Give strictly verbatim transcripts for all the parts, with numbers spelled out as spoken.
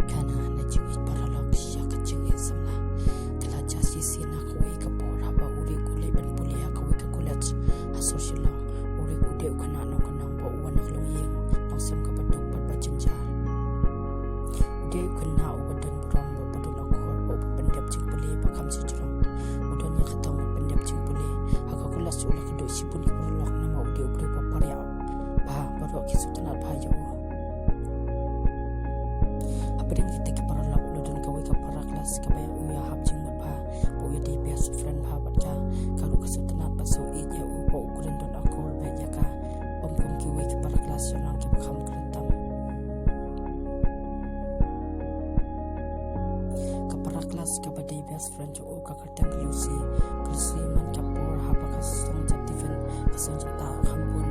Kane na jingïeit paralok sha ka jingïeit samla. Ka la jia shisien ha kawei ka por haba u Rick u leit ban pule ha kawei ka college ha sor Shillong. U Rick u dei u khynnah nongkhynnah ba u wan na ka longïing longsem kaba duk bad ba jynjar. U dei u khynnah uba don burom bad ba don akor, uba pyndep jingpule ba kham sha jrong. U don ïa ka thong ban pyndep jingpule. Ha ka college u la kynduh shibun ki paralok namar u dei u briew ba pariah bha, baroh ki sngewtynnat bha ïa u. Hapdeng kita ki paralok u la don kawei ka para klas kaba u ïahap jingmut bha, ba u ïadei best friend bha bad ka. Ka ruh ka sngewtynnat bad sngewïeit ïa u ba u kren don akor bad ïa ka. Ym kum kiwei ki para klas jong ngi kiba kham kren tam. Ka para klas kaba dei best friend jong u ka kyrteng ka Lucy. Ka Lucy man ka por haba ka song ja tiffin, ka song ja ta kham bun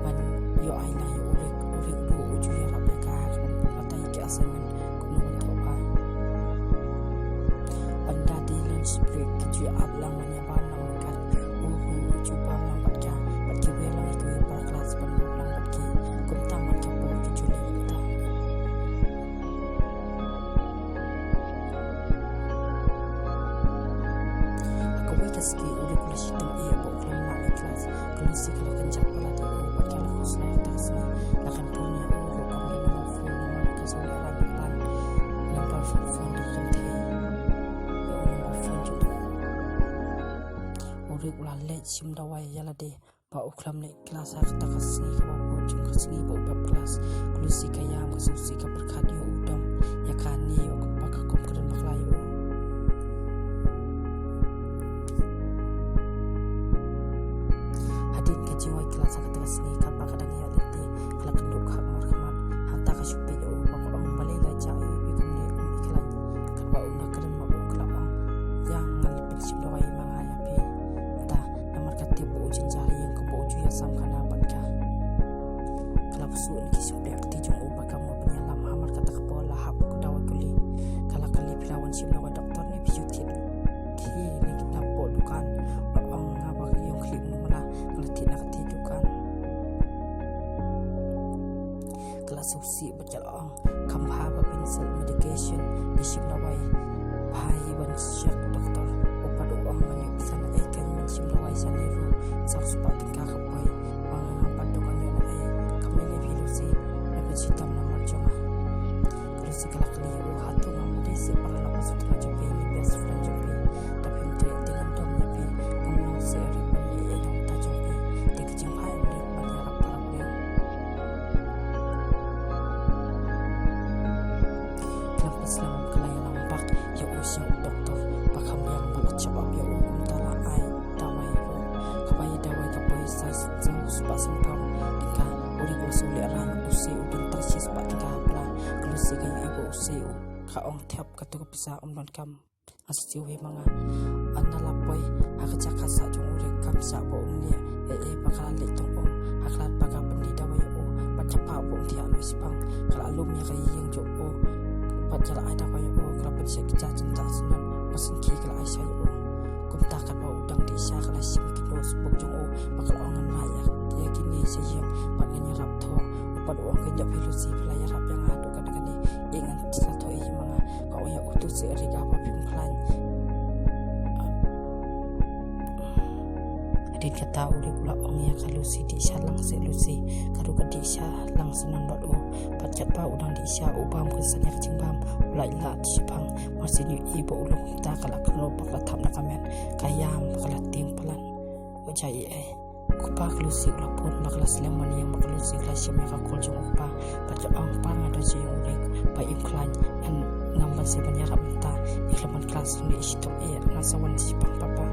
ban ïoh ai lang ïa u Rick. U Rick ruh u ju ïarap ïa ka ha ka ban pynpaw ïa ki assignment kumno ban thoh bha. Ynda dei lunch break ki ju ap lang ban ïa bam lang bad ka. U ruh u ju bam lang bad ka bad kiwei lang ïa kiwei para klas ban bam lang bad ki. Kumta man ka por ki ju leit kumta. Ha kawei ka sngi u Rick u la shitom eh ba u khlem lah leit klas. Ka Lucy ka la kynjah palat ïa u bad ka la khuslai ha kata ka sngi. La kynphone ïa u ruh kam don number phone namar ka shu leh ran ban number phone da kynthei. Ïa u number phone jong u. U Rick u la leit shim dawai ïa lade ba u khlem leit klas ha kata ka sngi kaba bud jong ka sngi ba u pep klas. Ka Lucy ka ïam, ka Susie ka pyrkhat ïa u, dom ïa kane ïa u kpa ka kum kren bakla ïa u. Hadien ka jingwai klas ha kata ka sngi katba ka dang ïaid lynti ka la kynduh khak markhmat. Hangta ka shu peit ïa u ba ka ong, balei la jah ïa phi kumne, um i khlaiñ. Katba u na kren ma u ka la ong, ïa ngan leit pynshim dawai ma nga ïa phi. Hangta namar ka tip ba u jynjar ïing kumba u ju ïasam khana bad ka. Ka la pyrshah na ki shuh pyrkhat jong u ba ka mut ban ïalam, hamar kata ka por la hap ka dawai kuli. Ka la kylli, phi la wan shim dawai doktor ne phi ju thied? Ki ne ki la poi dukan. La ong, nga ba ka ïong khlieh mala, nga la thied na kata dukan. Ka la sngewsih bad ka la ong, kham bha ba phin sel medication, phi shim dawai bha hi ban check doktor. U pat u ong, ngan ïoh pisa na ei kein ban shim dawai shane ruh saw spah tyngka ka poi. Ba nga ngam pat duh ngan ïoh na ei. Kam lei lei phi Lucy, ngan pynshitom namar jong nga. Ka Lucy ka la kylli ïa u, hato ngam dei seh paralok ba sngewtynnat jong phi ne best friend jong phi? Da phim treh te ngan dom ïa phi. Ngam long seh rit ban leh ei na bynta jong phi. Te ka jingbha em rit ban ïarap para briew. Khlem pynslem ka la ïalam bak ïa u sha u doktor ba kham biang ba la check up ïa u, kumta la ai dawai ruh. Kaba ïa dawai ka poi sa spah sanphew tyngka. U Rick u la shu leh ran, u Sei u don tang shi spah tyngka hapdeng. Ka Lucy ka ïohi ba u Sei u ka ong, thep katu ka pisa, ym donkam. Nga siew hi ma nga. Ynda la poi ha ka jaka sah jong u Rick, kam shah ba un leh ei ei ba ka la leit tang um. Ha ka lad ba ka pyni dawai ïa u bad ka pah ba un thiah noh shiphang, ka la lum ïa ka ïing jong u bad ka la ai dawai ïa u. Ka la pynshet ki jaka jynjar syndon, ba sngewkhia ka la ai sha ïa u. Kumta katba u dang dih sha ka la shim ki notebook jong u ba ka la ong, ngan wad ïa kine sha ïing bad ngan ïarap thoh. U pat u ong, ka ïa phi Lucy, phi la ïarap ïa nga haduh katne katne, ïa ngan sa thoh ïa ma nga. Ka ong ïa u, to seh Rick, ba phim khlaiñ. Hadien kata u Rick u la ong ïa ka Lucy, dih sha lang seh Lucy. Ka ruh ka dih sha lang syndon bad u. Bad katba u dang dih sha, u bam kynsan ïa ka jingbam, u la ïaleh shiphang. Mar shu ïohi ba u lum kumta, ka la kynroh bad ka la thap na ka met. Ka ïam, ka la tieng palat. U jia ei ei. U kpa ka Lucy u la phone ba ka la slem ban ïeng, ba ka Lucy ka la shim ïa ka call jong u kpa. Bad ka ong, pa, nga don sha ïing u Rick, ba im khlaiñ, ngan ngam ban sngewbha ban ïarap mynta. Ïa khlem wan klas ne i shitom eh, nga sa wan shiphang papa.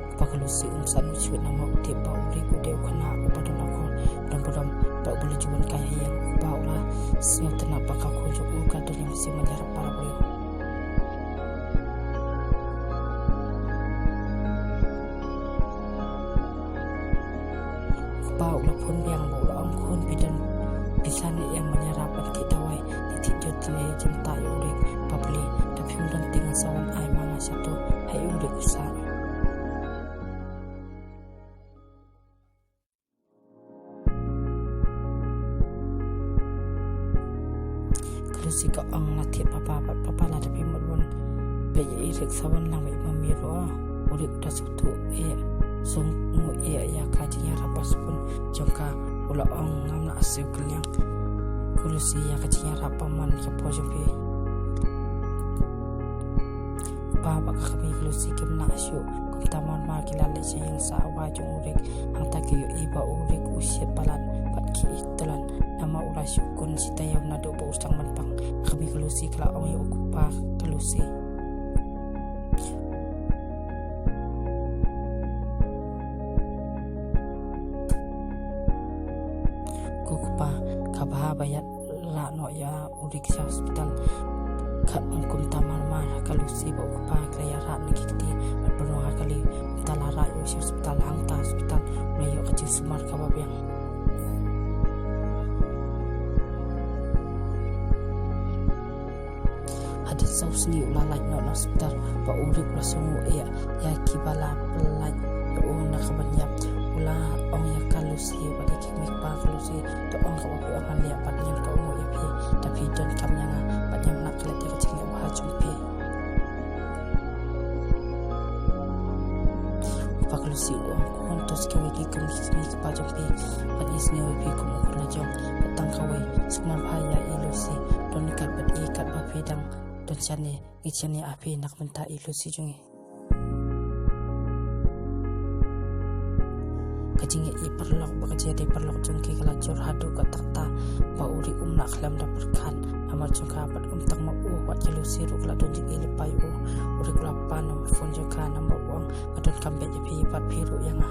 U kpa ka Lucy um sah shuh namar u tip ba u Rick u dei u khynnah uba don akor, u don burom, bad uba la ju wan kai ha ïing. U kpa u la sngewtynnat ba ka khun jong u ka don ïa ka mynsiem ban ïarap para briew. U kpa u la phone biang bad u la ong, khun, phi don pisa ne em ban ïarap ban thied dawai, ne thied jot ne jynta ïa u Rick, bapli, da phim don te ngan sa wan ai ma nga shato, ha ïing u Rick u sah. Lucy ka ong, la thied papa, bad papa lada phi mut ban peit ïa i Rick sa wan lang bad i mummy ruh. U Rick u da sngewthuh eh, sngewnguh eh ïa ka jingïarap ba sbun jong ka, u la ong, ngam lah siew kylliang ko Lucy ïa ka jingïarap ba man ka por jong phi. Pa bad ka kmie ka Lucy kim lah shuh, kumta mar mar ki la leit sha ïing sha wai jong u Rick. Hangta ki ïohi ba u Rick u shit palat bad ki ïeit tlan, namar u la shu kun shi taïew naduh ba u sdang ban pang. Ka kmie ka Lucy ka la ong ïa u kpa ka Lucy, ko kpa, ka bha ba ïa rah noh ïa u Rick sha hospital. Ka ong kumta mar mar, ka Lucy bad u kpa ki la ïa rah na ki kti bad pynlong ha kali. Kumta la rah ïa u sha hospital, hangta hospital u la ïoh ka jingsumar kaba biang. Hadien saw sngi u la lait noh na hospital, bad u Rick u la sngewnguh eh ïa kiba la pyllait ïa u na ka ban ïap. U la ong ïa ka Lucy bad ïa ki kmie kpa ka Lucy, to ong kaba phi ong hangne bad ngan kohnguh ïa phi, da phi donkam ïa nga bad ngam lah klet ïa ka jingïap bha jong phi. Kpa ka Lucy u ong, khun, to sngewbha ïa ki kum ki kmie ki kpa jong phi, bad ngi sngewbha ïa phi kum u khun la jong. Bad tang kawei, sngewbha ïa i Lucy, don kat bad i katba phi dang don shane, ngi shane ha phi na ka bynta i Lucy jong ngi. Ka jingïaid paralok bad ka jingïadei paralok jong ki ka la jur haduh katta katta ba u Rick um lah khlem da pyrkhat namar jong ka, bad ym tang ma u, wat ka Lucy ruh ka la don jingïaid lypa ïa u. U Rick u la pan ïa u phone jong ka namar u ong, nga donkam beit ïa phi bad phi ruh ïa nga.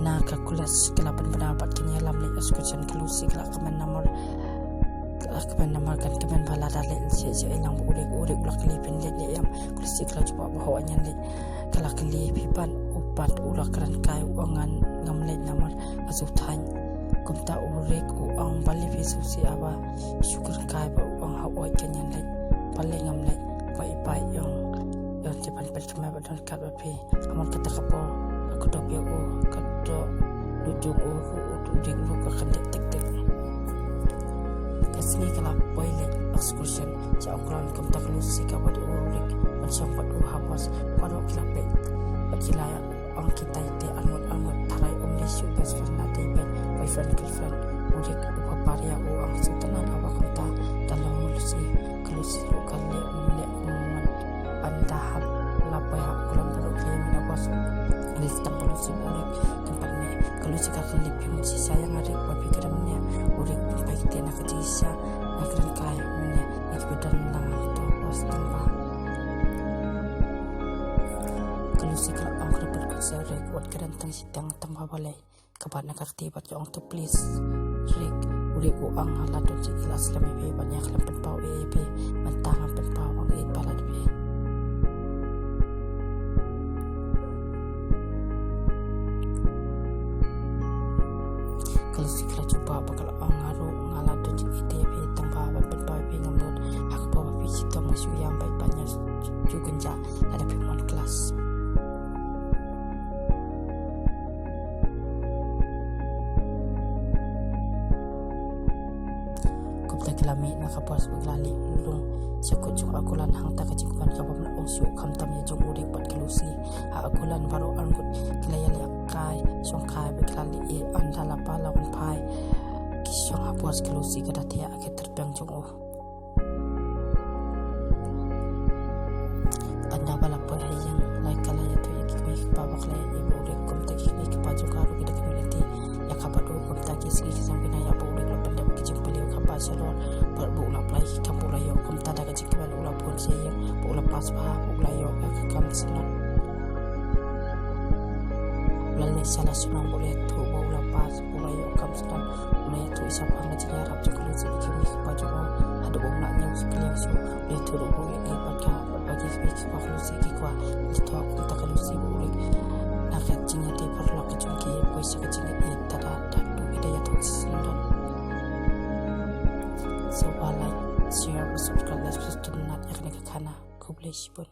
Na ka college ki la pynbna bad kin ïalam leit excursion. Ka Lucy ka la kmen namar, ka la kmen namar kan kmen ba lada leit sha, sha ïing lang ba u Rick, u Rick u la kylli, phin leit ne em. Ka Lucy ka la jubab ba hooid ngan leit. Ka la kylli, phi pat? U pat u la kren kai u ong, ngan, ngam leit namar nga sngewthait. Kumta u Rick u ong, balei phi sngewsih haba shu kren kai ba u ong hooid ngan leit? Balei ngam leit? Ba i pa i ong, ïa te ban peit kmen ba don kat bad phi. Namar kata ka por ka khyrdop ïa u, ka dohnud jong u ruh, u Rick ruh ka kyndit tik tik. Ka sngi ka la poi leit excursion sha Auckland, kumta ka Lucy ka bud ïa u Rick ban shong bad u ha bus. Baroh ki la peit bad ki la ong kitai te arngut arngut, tharai um dei shuh best friend, la dei beit boyfriend girlfriend. U Rick u pharap ïa u, ong sngewtynnat haba kumta. Da long u Lucy, ka Lucy ruh ka leh, leh kumno ban da hap la poi ha Auckland baroh ki la ïamih na bus. Leit tang ka Lucy bad u Rick, tang pat ne ka Lucy ka kylli, phi mut shisha ïa nga Rick ba phi kren ne? U Rick pynphai kti na ka jingshisha, nga kren kai mynne, ïa kiba don lang ha ka bus tang ba. Ka Lucy ka la ong, kren pat kut sha Rick, wat kren tang shiteng, tang ba balei. Ka bat na ka kti bad ka ong, to please Rick. U Rick u ong, nga la don jingïeit la slem ïa phi bad nga khlem pynpaw ei ei ïa phi, mynta ngan pynpaw ba nga ïeit palat ïa phi. Ka Lucy ka la jubab bad ka la ong, nga ruh nga la don jingïeit ïa phi, tang ba ban pynpaw ïa phi ngam nud, ha ka por ba phi shitom nga shu ïam bad ba nga shu kynjah lada phi mon klas. Kumta ki la mih na ka bus bad ki la leit lung sha kut jong u Auckland. Hangta ka jingkmen kaba ym lah ong shuh, khamtam ïa jong u Rick bad ka Lucy. Ha Auckland baroh arngut ki la ïalehkai shongkai bad ki la leh ïa u ynda la pala wan phai ki shong ha bus, ka Lucy ka da thiah ha ka tyrpeng jong u. Ynda ba la poi ha ïing, la ka la ïathuh ïa ki kmie ki kpa ba ka la ïaid ïa u Rick. Kumta ki kmie ki kpa jong ka ruh ki da kynmaw lynti ïa ka bad u. Kumta ki sngi ki sngewbha ïa u Rick, la pyndep ki jingpyllait ha ka bachelor bad ba u la apply ki kam ba u la ïoh. Kumta da ka jingkmen u la bun sha ïing ba u la pass bha, ba u la ïoh ïa ka kam shnong. U la leit sha la shnong ba u la ïathuh ba u la pass, ba u la ïoh kam shnong. U la ïathuh shaphang ka jingïarap jong ka Lucy bad ki kmie ki kpa jong u haduh ba um lah ñiew kylliang shuh. U la ïathuh ruh ba u ïeit bad ka, bad ki kmie ki kpa ka Lucy ki kwah. Kumta ka Lucy bad u Rick na ka jingïadei paralok ka jong ki poi sha ka jingïeit tada tada, ki da ïathuh shisha. Sngewbha like, share bad subscribe, like, subscribe to Nat ïa kane ka khana. Khublei shibun.